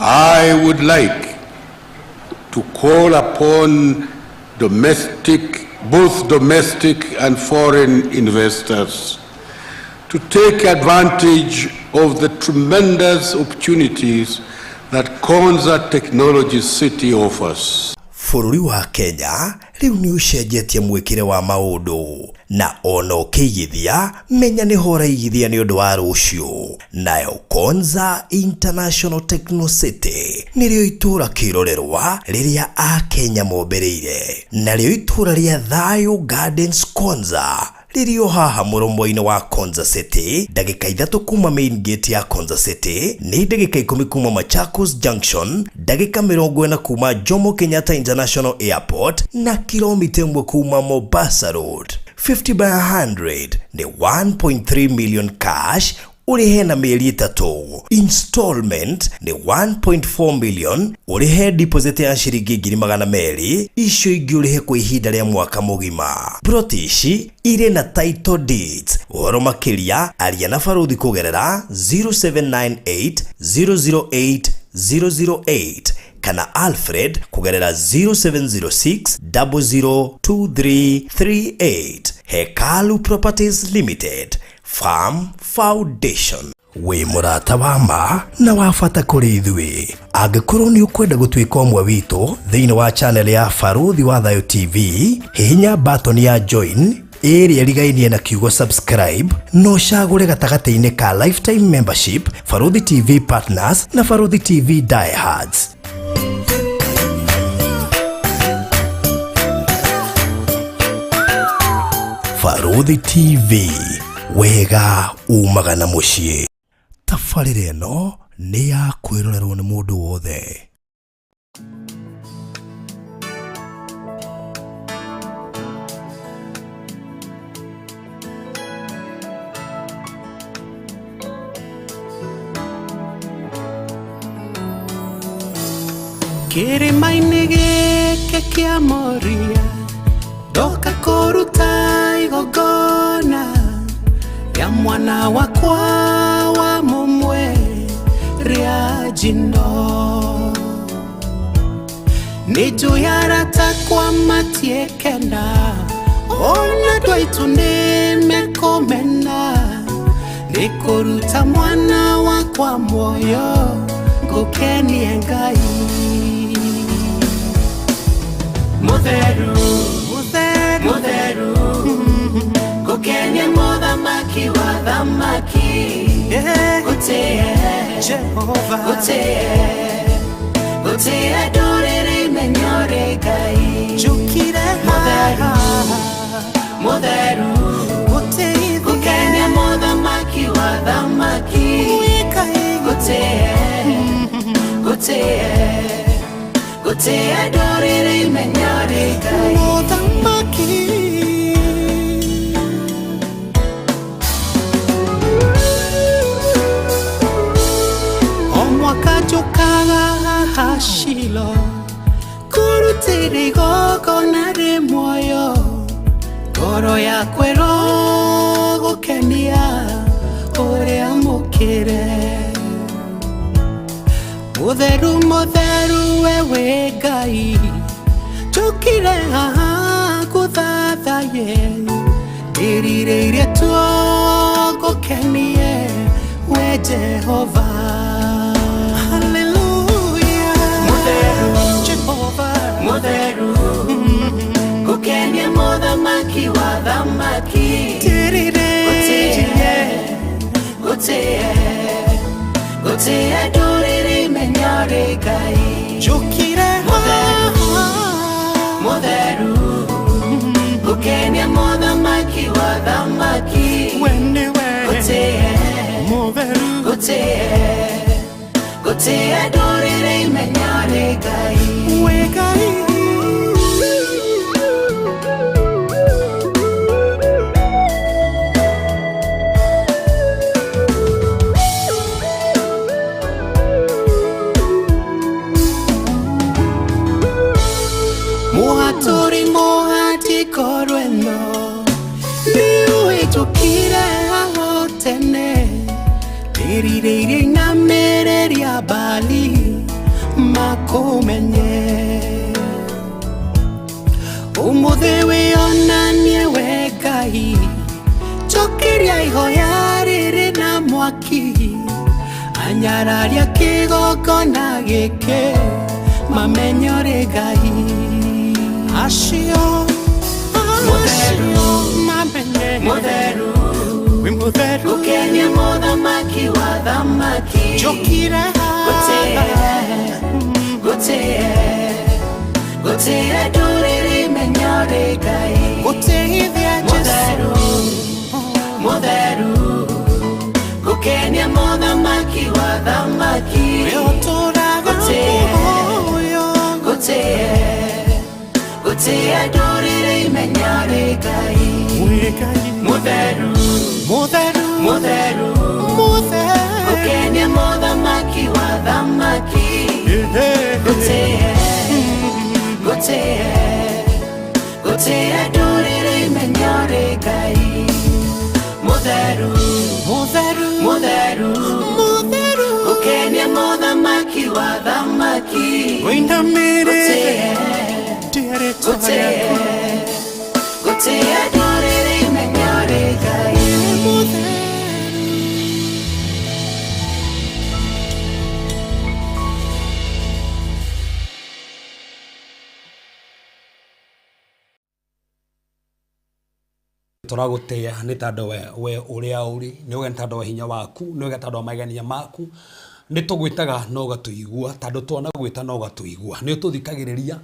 I would like to call upon domestic, both domestic and foreign investors to take advantage of the tremendous opportunities that Konza Technology City offers. Bũrũri wa Kenya rĩu nĩ ũcenjetie mwĩkĩre wa maũndũ na ona ũkĩigithia menya nĩho ũraigithia nĩ ũndũ wa rũciũ. Nayo Konza International Techno City nĩrĩo itũũra kĩrorerwa rĩrĩa Akenya mombĩrĩire, narĩo itũũra rĩa Thayo Gardens Konza rĩrĩ o haha mũromo-inĩ wa Konza City, ndagĩka 3 kuma main gate ya Konza City, nĩ ndagĩka 10 kuma Machakos Junction, ndagĩka 40 kuma Jomo Kenyatta International Airport na kilomita 1 kuma Mombasa Road. 50 by 100 nĩ 1.3 million cash ũrĩhe na mĩeri 3. Installment nĩ 1.4 million ũrĩhe deposit ya ciringi ngiri magana merĩ, icio ingĩ ũrĩhe kwa ihinda rĩa mwaka mũgima. Plot ici irĩ na title deeds. Ũhoro makĩria aria na Barũthi kũgerera 0798 008 008 kana Alfred kũgerera 0706 002338. Hekalu Properties Limited, Farm Foundation. Wĩ mũrata wa ma na wa bata kũrĩ ithuĩ. Angĩkorwo nĩ ũkwenda gũtuĩka ũmwe witũ thĩinĩ wa channel ya Barũthi wa Thayo TV, hihinya button ya join ĩrĩa ĩrigainie na kiugo subscribe na ũcagũre gatagatĩ-inĩ ka lifetime membership, Barũthi TV Partners na Barũthi TV Diehards. Barũthi TV, wega umaga na mũciĩ. Tabarĩra ĩno nĩ ya kwĩrorerwo nĩ mũndũ wothe. Kĩrĩma-inĩ gĩkĩ kĩa Moria ndoka kũruta igongona rĩa mwana wakwa wa mũmwe rĩa njino. Nĩ njũĩ arata akwa matiĩkena, ona andũ aitũ nĩ mekũmena, nĩ kũruta mwana wakwa muoyo ngũkenie Ngai. Mũtheru, mũtheru, mũtheru, ngũkenie mũthamaki wa thamaki, gũtĩe Jehova, gũtĩe, gũtĩe ndũrĩrĩ imenyore Ngai. Njũkire mũtheru, mũtheru, gũkenia mũthamaki wa thamaki, gũtĩe, gũtĩe, gũtĩe ndũrĩrĩ imenyore Ngai. Mũthamaki. O mwaka njũkaga haha Shilo kũrutĩra igongona rĩ muoyo, ngoro yakwa ĩrogũkenia ũrĩa mũkĩre. Mũtheru, mũtheru, we wĩ Ngai, njũkire haha ngũthathaye, ndĩrirĩirie tuo ngũkenie we Jehova. Hallelujah. Mũtheru, Jehova, mũtheru, ngũkenie mũthamaki wa thamaki, gũtĩe, gũtĩe, gũtĩe ndũrĩrĩ imenyore Ngai. Njũkire mũtheru, mũtheru, ngũkenie mũthamaki wa thamaki, we nĩwe gũtĩe, mũtheru, gũtĩe, gũtĩe ndũrĩrĩ imenyore Ngai. We Ngai. Mũhatũri mũhati ngoro ĩno nĩ ũhĩtũkire haho tene, ndĩrirĩirie inamĩrĩria Baali Makũmenye Ũmũthĩ wĩonanie we Ngai Njokeria ihoya rĩrĩ na mwaki Anyararia kĩgongona gĩkĩ Mamenye ũrĩ Ngai Acio Mũtheru mamenye Mũtheru wĩ mũtheru Gũkenia mũthamaki wa thamaki Njũkire haha Gũtĩe Gũtĩe ndũrĩrĩ menya ũrĩ Ngai Gũtĩithia Jesu Mũtheru Gũkenia mũthamaki wa thamaki We ũtũũraga muoyo Gũtĩe Gũtĩe ndũrĩrĩ menya ũrĩ Ngai Wĩ Ngai Mũtheru Mũtheru Mũtheru Mũtheru Gũkenia mũthamaki wa thamaki Gũtĩe Gũtĩe Gũtĩe ndũrĩrĩ menya ũrĩ Ngai Mũtheru Mũtheru Mũtheru Mũtheru Gũkenia mũthamaki wa thamaki Wĩinamĩrĩre Gũtĩe Gũtĩe ndũrĩrĩ menya ũrĩ Ngai Mũtheru Tũragũtĩĩa nĩ tondũ we ũrĩa ũrĩ nĩ wega nĩ tondũ wa hinya waku nĩ wega tondũ wa magegania maku nĩ tũgwĩtaga no ũgatũigua tondũ twanagwĩta no ũgatũigua nĩ ũtũthikagĩrĩria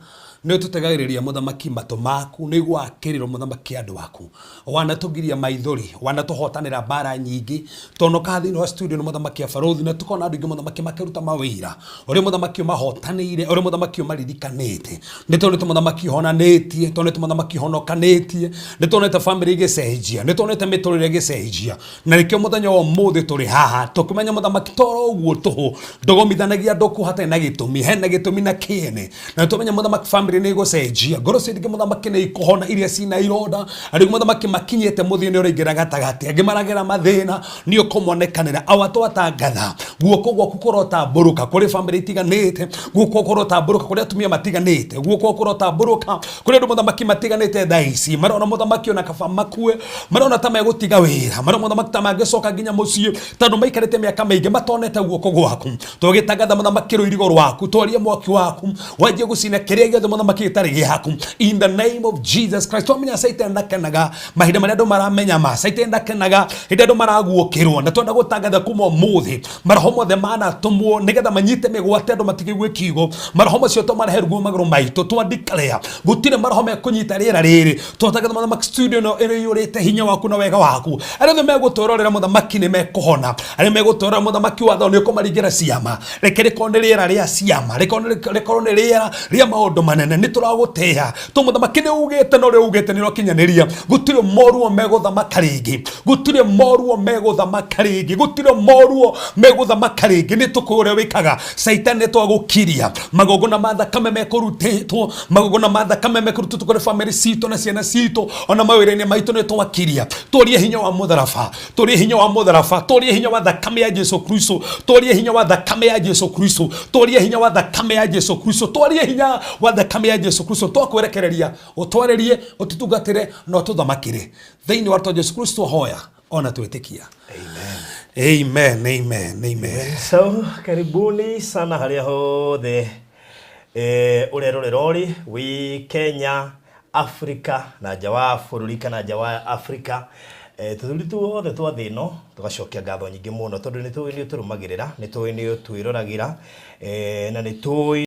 nĩ ũtũtegagĩrĩria mũthamaki matũ maku nĩ ũiguaga kĩrĩro mũthamaki andũ aku wanatũgiria maithori wanatũhotanĩra mbara nyingĩ tonoka thĩinĩ wa studio nĩ mũthamaki abarũthi na tukona andũ aingĩ mũthamaki makĩruta mawĩra ũrĩa mũthamaki ũmahotanĩire ũrĩa mũthamaki ũmaririkanĩte nĩ tuonete mũthamaki ũhonanĩtie tuonete mũthamaki ũhonokanĩtie nĩ tuonete famĩlĩ igĩcenjia nĩ tuonete mĩtũrĩre ĩgĩcenjia na nĩkĩo mũthenya wa ũmũthĩ tũrĩ haha tũkĩmenya mũthamaki toro ũguo tũhũ ndũgomithanagia andũ kũ hatarĩ na gĩtũmi hena gĩtũmi na kĩene na nĩtũmenya mũthamaki famĩlĩ nĩ ĩgũcenjia ngoro cia ingĩ mũthamaki nĩ ikũhona iria cina ironda arĩa mũthamaki makinyĩte mũthia nĩ ũraingĩra gatagatĩ angĩ maragera mathĩna nĩ ũkũmonekanĩra awa twatangatha guoko gwaku kũrotambũrũka kũrĩ famĩlĩ itiganĩte guoko kũrotambũrũka kũrĩ atumia matiganĩte guoko kũrotambũrũka kũrĩ andũ mũthamaki matiganĩte thaa ici marona mũthamaki ona kaba makue marona ta megũtiga wĩra marona mũthamaki ta mangĩcoka nginya mũciĩ tondũ maikarĩte mĩaka mĩingĩ matonete guoko gwaku tũgĩtangatha mũthamaki rũirigo rwaku twarie mwaki waku wanjie gũcina kĩrĩa gĩothe mũthamaki gĩtarĩ gĩaku in the name of Jesus Christ twamenya Satan ndakenaga mahinda marĩa andũ maramenya ma Satan ndakenaga hĩndĩ andũ maraguũkĩrwo na twenda gũtangatha kuma ũmũthĩ maroho mothe manatũmwo nĩgetha manyite mĩgwate andũ matikĩigue kiugo maroho macio tũmarehe rungu rwa magũrũ maitũ twandikarea gũtirĩ maroho mekũnyita rĩera rĩrĩ twatangatha mũthamaki studio ĩno ĩrĩiyũrĩte hinya waku na wega waku arĩa othe megũtwĩrorera mũthamaki nĩ mekũhona arĩa megũtwĩrorera mũthamaki watho nĩ ũkũmaringĩra ciama reke rĩkorwo nĩ rĩera rĩa ciama rĩkorwo nĩ rĩera rĩa maũndũ manene nĩ tũragũtĩĩa to mũthamaki nĩ ugĩte na ũrĩa ugĩte nĩ ũrakinyanĩria gũtirĩ moruo megũthamaka rĩngĩ gũtirĩ moruo megũthamaka rĩngĩ gũtirĩ moruo megũthamaka rĩngĩ nĩ tũkũĩ ũrĩa wĩkaga Caitani nĩ twagũkiria magongona ma thakame mekũrutĩtwo magongona ma thakame mekũrutĩtwo kũrĩ famĩlĩ citũ na ciana citũ ona mawĩra-inĩ maitũ nĩ twakiria tũrie hinya wa mũtharaba tũrie hinya wa mũtharaba tũrie hinya wa thakame ya Jesu Kristo tũrie hinya wa thakame ya Jesu Kristo tũrie hinya wa thakame ya Jesu Kristo tũrie hinya wa thakame ya Jesu Kristo twakwerekereria ũtwarĩrie ũtũtungatĩre na ũtũthamakĩre thĩinĩ wa rĩtwa Jesu Kristo hoya ona twĩtĩkia amen amen amen. So karibuni sana harĩa hothe ũrerorera ũrĩ wĩ Kenya, Africa na nja wa bũrũri kana nja wa Africa tũthuri tuothe twa thĩ ĩno tũgacokia ngatho nyingĩ mũno tondũ nĩ tũĩ nĩ ũtũrũmagĩrĩra nĩ tũĩ nĩ ũtwĩroragĩra na nĩ tũĩ